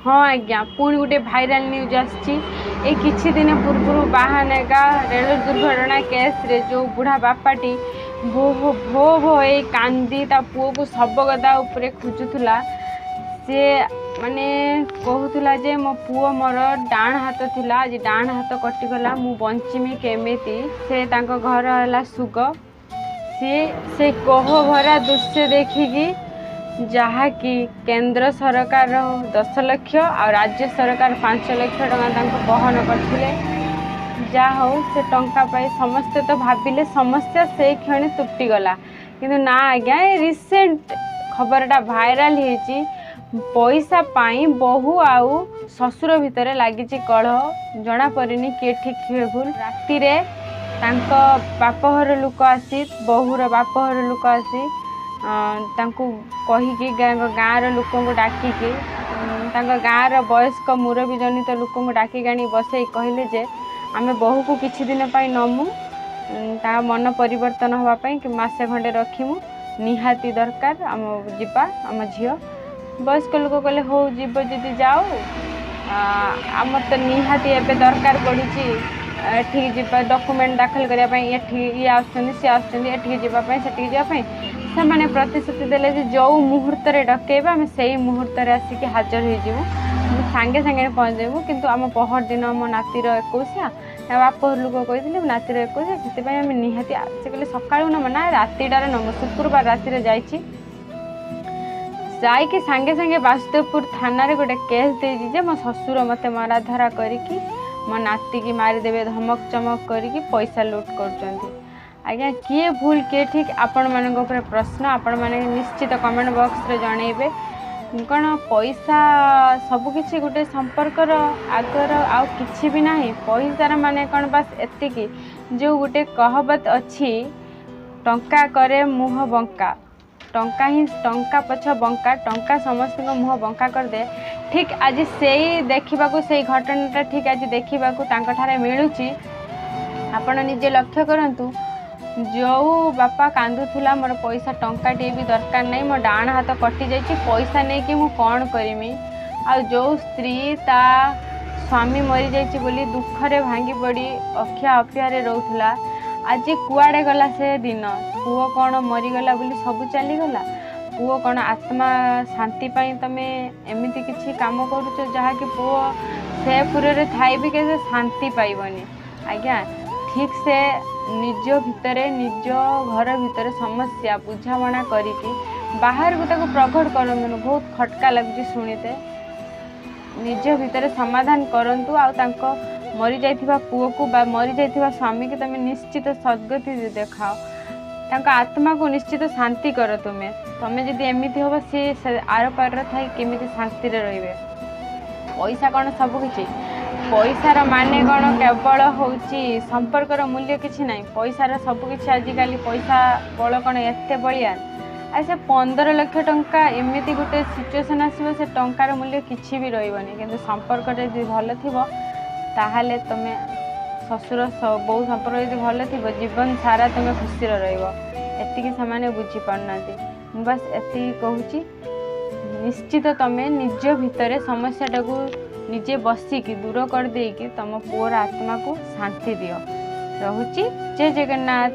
ହଁ ଆଜ୍ଞା, ପୁଣି ଗୋଟେ ଭାଇରାଲ ନ୍ୟୁଜ୍ ଆସିଛି। ଏଇ କିଛି ଦିନ ପୂର୍ବରୁ ବାହାନଗା ରେଳ ଦୁର୍ଘଟଣା କେସ୍ରେ ଯେଉଁ ବୁଢ଼ା ବାପାଟି ଭୋ ଭୋ ଭୋ ହେଇ କାନ୍ଦି ତା ପୁଅକୁ ଶବଗଦା ଉପରେ ଖୋଜୁଥିଲା, ସିଏ ମାନେ କହୁଥିଲା ଯେ ମୋ ପୁଅ ମୋର ଡାହାଣ ହାତ ଥିଲା, ଆଜି ଡାହାଣ ହାତ କଟିଗଲା, ମୁଁ ବଞ୍ଚିମି କେମିତି? ସେ ତାଙ୍କ ଘର ହେଲା ସୁଗ। ସିଏ ସେ କୋହଭରା ଦୃଶ୍ୟ ଦେଖିକି ଯାହାକି କେନ୍ଦ୍ର ସରକାର 10 ଲକ୍ଷ ଆଉ ରାଜ୍ୟ ସରକାର 5 ଲକ୍ଷ ଟଙ୍କା ତାଙ୍କୁ ବହନ କରିଥିଲେ। ଯାହା ହଉ, ସେ ଟଙ୍କା ପାଇ ସମସ୍ତେ ତ ଭାବିଲେ ସମସ୍ୟା ସେଇ କ୍ଷଣି ତୁଟିଗଲା। କିନ୍ତୁ ନା ଆଜ୍ଞା, ଏ ରିସେଣ୍ଟ ଖବରଟା ଭାଇରାଲ ହେଇଛି। ପଇସା ପାଇଁ ବୋହୂ ଆଉ ଶ୍ୱଶୁର ଭିତରେ ଲାଗିଛି କଳହ। ଜଣାପଡ଼ିନି କିଏ ଠିକ୍ କିଏ ଭୁଲ। ରାତିରେ ତାଙ୍କ ବାପଘର ଲୋକ ଆସି, ବୋହୂର ବାପଘର ଲୋକ ଆସି ତାଙ୍କୁ କହିକି, ଗାଁର ଲୋକଙ୍କୁ ଡାକିକି, ତାଙ୍କ ଗାଁର ବୟସ୍କ ମୁରବୀ ଜନିତ ଲୋକଙ୍କୁ ଡାକିକି ଆଣି ବସେଇ କହିଲେ ଯେ ଆମେ ବୋହୂକୁ କିଛି ଦିନ ପାଇଁ ନମୁ, ତା ମନ ପରିବର୍ତ୍ତନ ହେବା ପାଇଁ କି ମାସେ ଖଣ୍ଡେ ରଖିମୁ, ନିହାତି ଦରକାର ଆମ ଯିବା ଆମ ଝିଅ। ବୟସ୍କ ଲୋକ କହିଲେ, ହଉ ଯିବ ଯଦି ଯାଅ, ଆମର ତ ନିହାତି ଏବେ ଦରକାର ପଡ଼ୁଛି ଏଠିକି ଯିବା, ଡକୁମେଣ୍ଟ ଦାଖଲ କରିବା ପାଇଁ, ଏଠି ଇଏ ଆସୁଛନ୍ତି, ସିଏ ଆସୁଛନ୍ତି, ଏଠିକି ଯିବା ପାଇଁ, ସେଠିକି ଯିବା ପାଇଁ। ସେମାନେ ପ୍ରତିଶ୍ରୁତି ଦେଲେ ଯେ ଯେଉଁ ମୁହୂର୍ତ୍ତରେ ଡକେଇବେ ଆମେ ସେଇ ମୁହୂର୍ତ୍ତରେ ଆସିକି ହାଜର ହେଇଯିବୁ, ସାଙ୍ଗେ ସାଙ୍ଗେ ପହଞ୍ଚିଯିବୁ। କିନ୍ତୁ ଆମ ପହରଦିନ ମୋ ନାତିର ଏକୋଇଶିଆ, ତା ବାପ ଲୋକ କହିଥିଲେ ନାତିର ଏକୋଇଶିଆ, ସେଥିପାଇଁ ଆମେ ନିହାତି। ସେ କହିଲେ ସକାଳୁ ନେବ ନା ରାତିଟାରେ ନେବ। ଶୁକ୍ରବାର ରାତିରେ ଯାଇଛି, ଯାଇକି ସାଙ୍ଗେ ସାଙ୍ଗେ ବାସୁଦେବପୁର ଥାନାରେ ଗୋଟେ କେସ୍ ଦେଇଛି ଯେ ମୋ ଶ୍ୱଶୁର ମୋତେ ମରାଧରା କରିକି ମୋ ନାତିକି ମାରିଦେବେ ଧମକ ଚମକ କରିକି ପଇସା ଲୁଟ୍ କରୁଛନ୍ତି। ଆଜ୍ଞା, କିଏ ଭୁଲ କିଏ ଠିକ୍, ଆପଣମାନଙ୍କ ଉପରେ ପ୍ରଶ୍ନ। ଆପଣମାନେ ନିଶ୍ଚିତ କମେଣ୍ଟ ବକ୍ସରେ ଜଣେଇବେ। କ'ଣ ପଇସା ସବୁକିଛି ଗୋଟେ ସମ୍ପର୍କର ଆଗର ଆଉ କିଛି ବି ନାହିଁ? ପଇସାର ମାନେ କ'ଣ ବାସ୍ ଏତିକି? ଯେଉଁ ଗୋଟେ କହବତ ଅଛି, ଟଙ୍କା କରେ ମୁହଁ ବଙ୍କା, ଟଙ୍କା ହିଁ ଟଙ୍କା ପଛ ବଙ୍କା, ଟଙ୍କା ସମସ୍ତଙ୍କ ମୁହଁ ବଙ୍କା କରିଦିଏ। ଠିକ୍ ଆଜି ସେଇ ଦେଖିବାକୁ, ସେଇ ଘଟଣାଟା ଠିକ୍ ଆଜି ଦେଖିବାକୁ ତାଙ୍କଠାରେ ମିଳୁଛି। ଆପଣ ନିଜେ ଲକ୍ଷ୍ୟ କରନ୍ତୁ, ଯେଉଁ ବାପା କାନ୍ଦୁଥିଲା ମୋର ପଇସା ଟଙ୍କାଟିଏ ବି ଦରକାର ନାହିଁ, ମୋ ଡାହାଣ ହାତ କଟିଯାଇଛି, ପଇସା ନେଇକି ମୁଁ କ'ଣ କରିମି, ଆଉ ଯେଉଁ ସ୍ତ୍ରୀ ତା ସ୍ୱାମୀ ମରିଯାଇଛି ବୋଲି ଦୁଃଖରେ ଭାଙ୍ଗି ପଡ଼ି ଅଖିଆ ଅପିଆରେ ରହୁଥିଲା, ଆଜି କୁଆଡ଼େ ଗଲା ସେ ଦିନ? ପୁଅ କ'ଣ ମରିଗଲା ବୋଲି ସବୁ ଚାଲିଗଲା? ପୁଅ କ'ଣ ଆତ୍ମା ଶାନ୍ତି ପାଇଁ ତୁମେ ଏମିତି କିଛି କାମ କରୁଛ ଯାହାକି ପୁଅ ସେ ପୁରରେ ଥାଇ ବି କେବେ ଶାନ୍ତି ପାଇବନି? ଆଜ୍ଞା, ଠିକ୍ ସେ ନିଜ ଭିତରେ, ନିଜ ଘର ଭିତରେ ସମସ୍ୟା ବୁଝାମଣା କରିକି ବାହାରକୁ ତାକୁ ପ୍ରକଟ କରନ୍ତୁନି। ବହୁତ ଖଟକା ଲାଗୁଛି ଶୁଣିତେ। ନିଜ ଭିତରେ ସମାଧାନ କରନ୍ତୁ ଆଉ ତାଙ୍କ ମରିଯାଇଥିବା ପୁଅକୁ ବା ମରିଯାଇଥିବା ସ୍ୱାମୀକି ତୁମେ ନିଶ୍ଚିତ ସଦ୍ଗତି ଦେଖାଅ, ତାଙ୍କ ଆତ୍ମାକୁ ନିଶ୍ଚିତ ଶାନ୍ତି କର। ତୁମେ ଯଦି ଏମିତି ହେବ, ସିଏ ସେ ଆରପାରିରେ ଥାଇ କେମିତି ଶାନ୍ତିରେ ରହିବେ? ପଇସା କ'ଣ ସବୁକିଛି? ପଇସାର ମାନେ କ'ଣ କେବଳ ହେଉଛି ସମ୍ପର୍କର ମୂଲ୍ୟ କିଛି ନାହିଁ? ପଇସାର ସବୁକିଛି ଆଜିକାଲି ପଇସା ବଳ କ'ଣ ଏତେ ବଳିଆନ? ଆଉ ସେ 15 ଲକ୍ଷ ଟଙ୍କା, ଏମିତି ଗୋଟେ ସିଚୁଏସନ୍ ଆସିବ ସେ ଟଙ୍କାର ମୂଲ୍ୟ କିଛି ବି ରହିବନି। କିନ୍ତୁ ସମ୍ପର୍କଟା ଯଦି ଭଲ ଥିବ, ତାହେଲେ ତୁମେ ଶ୍ୱଶୁର ବୋହୂ ସମ୍ପର୍କ ଯଦି ଭଲ ଥିବ, ଜୀବନ ସାରା ତୁମେ ଖୁସିରେ ରହିବ। ଏତିକି ସେମାନେ ବୁଝିପାରୁନାହାନ୍ତି। ମୁଁ ବାସ୍ ଏତିକି କହୁଛି, ନିଶ୍ଚିତ ତୁମେ ନିଜ ଭିତରେ ସମସ୍ୟାଟାକୁ ନିଜେ ବସିକି ଦୂର କରିଦେଇକି ତୁମ ପୁଅର ଆତ୍ମାକୁ ଶାନ୍ତି ଦିଅ। ରହୁଛି, ଜୟ ଜଗନ୍ନାଥ।